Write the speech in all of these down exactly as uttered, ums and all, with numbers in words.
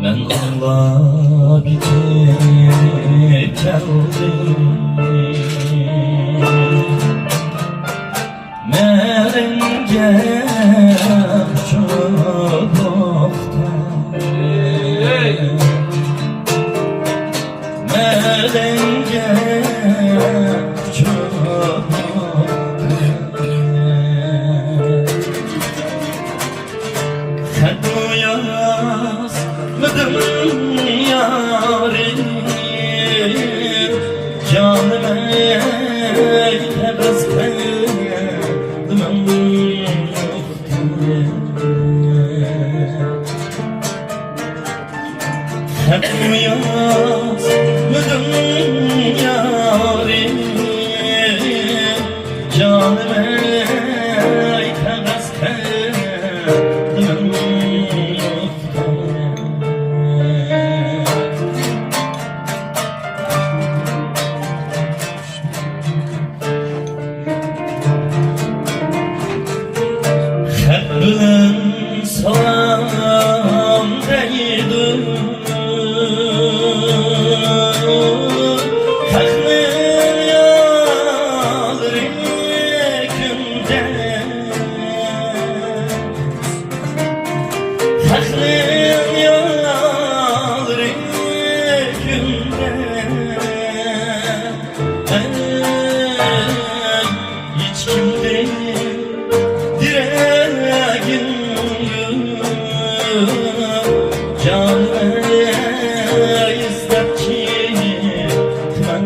مەن ئاڭلاپ يېتىپ كەلدىم. مەلىڭگە چوبۇقتا. مەلىڭگە چوبۇقتا. خەتمۇ يازمىدىم يارىم، جانىم ئەي، تەبەسسۇم قىلدىم. خەتمۇ يازمىدىم يارىم، جانىم ئەي، تەبەسسۇم قىلدىم. خەت بىلەن سالام دەيدۇ، خەقنىڭ يارى كۈندە. خەقنىڭ يارى كۈندە. ھېچكىمدىن دېرەكىم يوق، جانىم ئەي، ئىزدەپ چىقىمەن.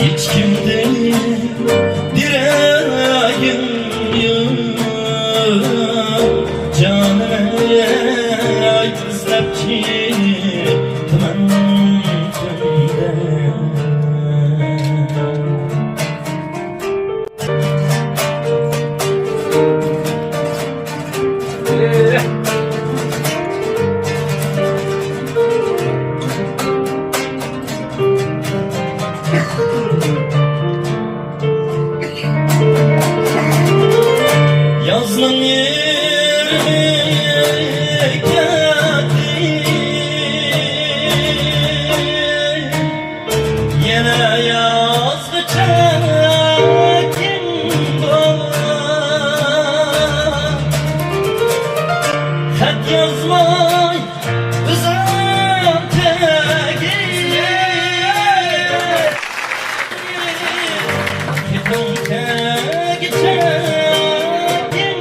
ھېچكىمدىن دېرەكىم يوق، جانىم ئەي، ئىزدەپ چىقىمەن تۈندە. يازنىڭ يېرىمى كەتتى، يەنە يازغىچە كىم بار؟ خەت يازماي ئۆزۈم تەگىپ، خېتىڭ تەگىچە كىم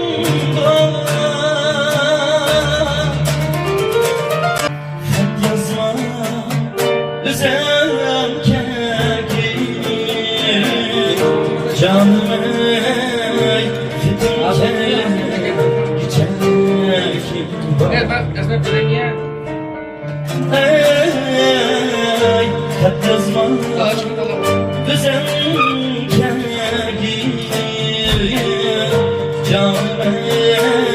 بار؟ خەت يازما ئۆزۈڭ كەلگىن، جانىم ئەي، خېتىڭ كەلگىچە كىم بار؟ ئەي، خەت يازما ئۆزۈڭ كەلگىن، جانىم ئەي.